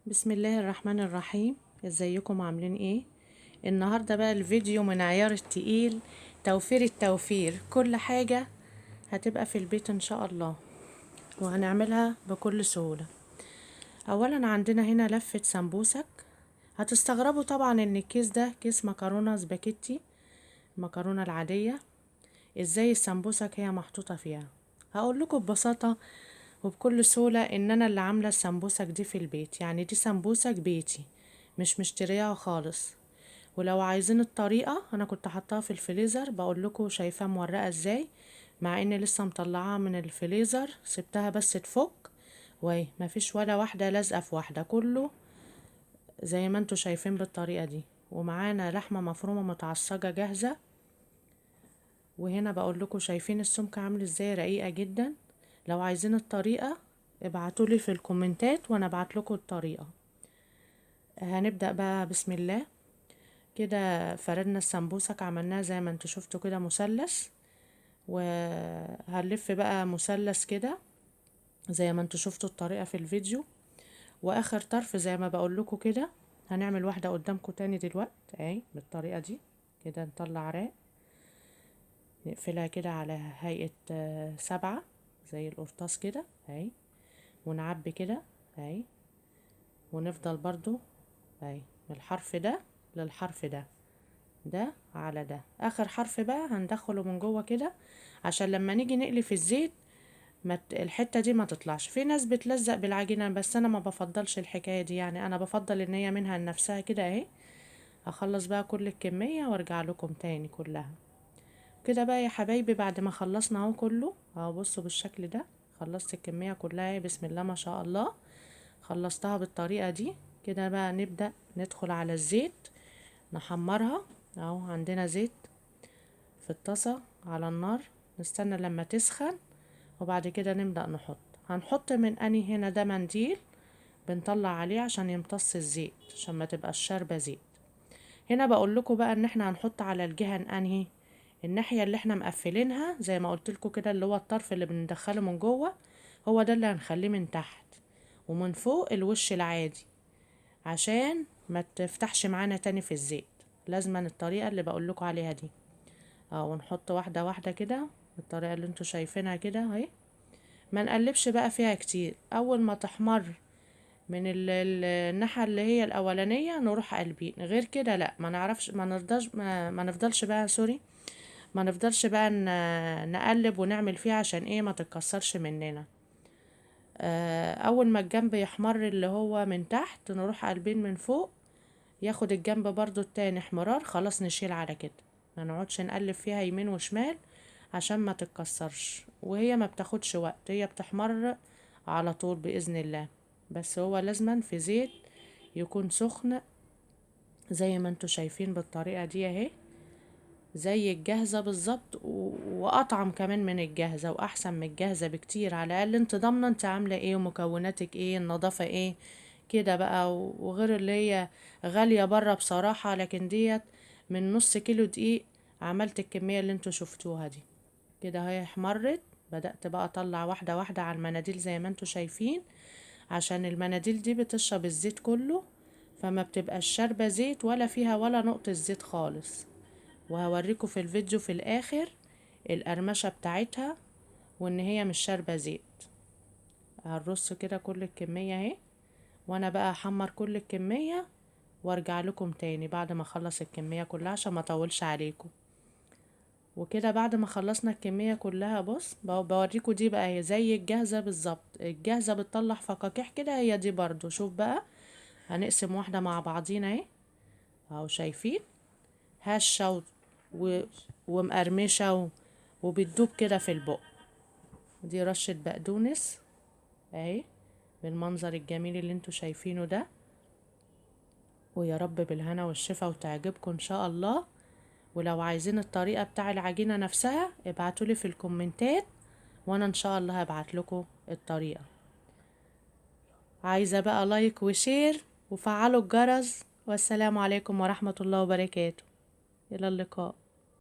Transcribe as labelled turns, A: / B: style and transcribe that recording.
A: بسم الله الرحمن الرحيم. ازيكم عاملين ايه؟ النهارده بقى الفيديو من عيار التقيل، توفير التوفير، كل حاجة هتبقى في البيت ان شاء الله وهنعملها بكل سهولة. اولا عندنا هنا لفه سمبوسك. هتستغربوا طبعا ان الكيس ده كيس مكرونه سباكيتي، المكرونه العادية، ازاي السمبوسك هي محطوطة فيها؟ هقول لكم ببساطة وبكل سهولة ان انا اللي عامله السمبوسك دي في البيت، يعني دي سمبوسك بيتي مش مشتريها خالص. ولو عايزين الطريقة انا كنت حطاها في الفريزر، بقول لكم شايفاها مورقه ازاي، مع ان لسه مطلعاها من الفريزر، سبتها بس تفك واهي مفيش ولا واحدة لازقه في واحدة، كله زي ما انتوا شايفين بالطريقة دي. ومعانا لحمه مفرومه متعصجه جاهزة. وهنا بقول لكم شايفين السمك عامل ازاي، رقيقه جدا. لو عايزين الطريقة ابعتولي في الكومنتات وانا ابعت لكم الطريقة. هنبدا بقى بسم الله. كده فردنا السمبوسك، عملناها زي ما انتوا شفتوا كده مثلث، وهنلف بقى مثلث كده زي ما انتوا شفتوا الطريقة في الفيديو. واخر طرف زي ما بقول لكم كده هنعمل واحدة قدامكم تاني دلوقتي اهي بالطريقة دي كده، نطلع راق نقفلها كده على هيئة 7 زي القرطاس كده اهي، ونعبي كده اهي، ونفضل برضو اهي من الحرف ده للحرف ده، ده على ده. اخر حرف بقى هندخله من جوه كده عشان لما نيجي نقلي في الزيت ما الحتة دي ما تطلعش. في ناس بتلزق بالعجينه، بس انا ما بفضلش الحكاية دي، يعني انا بفضل ان هي منها لنفسها كده اهي. هخلص بقى كل الكمية وارجع لكم تاني كلها كده بقى يا حبايبي. بعد ما خلصنا اهو كله اهو، بصوا بالشكل ده خلصت الكمية كلها بسم الله ما شاء الله، خلصتها بالطريقة دي كده. بقى نبدا ندخل على الزيت نحمرها اهو. عندنا زيت في الطاسه على النار، نستنى لما تسخن وبعد كده نبدا نحط. هنحط من اني هنا ده منديل بنطلع عليه عشان يمتص الزيت، عشان ما تبقاش شاربه زيت. هنا بقول لكم بقى ان احنا هنحط على الجهة انهي الناحية اللي احنا مقفلينها زي ما قلت لكم كده، اللي هو الطرف اللي بندخله من جوه هو ده اللي هنخليه من تحت، ومن فوق الوش العادي عشان ما تفتحش معانا تاني في الزيت. لازما الطريقة اللي بقول لكم عليها دي اهو. ونحط واحدة واحدة كده بالطريقة اللي انتوا شايفينها كده اهي. ما نقلبش بقى فيها كتير، اول ما تحمر من الناحية اللي هي الاولانية نروح قلبين، غير كده لا ما نعرفش، ما نرضاش، ما نفضلش بقى سوري، ما نفضلش بقى نقلب ونعمل فيها عشان ايه ما تتكسرش مننا. اول ما الجنب يحمر اللي هو من تحت نروح قلبين من فوق، ياخد الجنب برضو التاني احمرار، خلاص نشيل على كده، ما نقعدش نقلب فيها يمين وشمال عشان ما تتكسرش. وهي ما بتاخدش وقت، هي بتحمر على طول باذن الله، بس هو لازما في زيت يكون سخن زي ما انتوا شايفين بالطريقة دي اهي، زي الجاهزة بالظبط، واطعم كمان من الجاهزة واحسن من الجاهزة بكتير. على الاقل انت ضامنه انت عامله ايه ومكوناتك ايه، النظافة ايه كده بقى، وغير اللي هي غالية بره بصراحة. لكن ديت من نص كيلو دقيق عملت الكمية اللي انتوا شفتوها دي كده اهي احمرت. بدأت بقى اطلع واحدة واحدة على المناديل زي ما انتوا شايفين، عشان المناديل دي بتشرب الزيت كله، فما بتبقاش شاربه زيت ولا فيها ولا نقطة زيت خالص. وهوريكم في الفيديو في الاخر القرمشه بتاعتها وان هي مش شاربه زيت. هنرص كده كل الكمية اهي، وانا بقى احمر كل الكمية وارجع لكم تاني بعد ما اخلص الكمية كلها عشان ما اطولش عليكم. وكده بعد ما خلصنا الكمية كلها، بص بوريكم دي بقى هي زي الجاهزة بالظبط، الجاهزة بتطلع فقاقيع كده، هي دي برضو. شوف بقى هنقسم واحدة مع بعضينا اهي اهو، شايفين هشه ومقرمشه وبتدوب كده في البق. دي رشه بقدونس اهي بالمنظر الجميل اللي انتوا شايفينه ده. ويا رب بالهنا والشفا وتعجبكم ان شاء الله. ولو عايزين الطريقة بتاع العجينة نفسها ابعتولي في الكومنتات وانا ان شاء الله هبعت لكم الطريقة. عايزه بقى like و share وفعلوا الجرس، والسلام عليكم ورحمة الله وبركاته. الى اللقاء.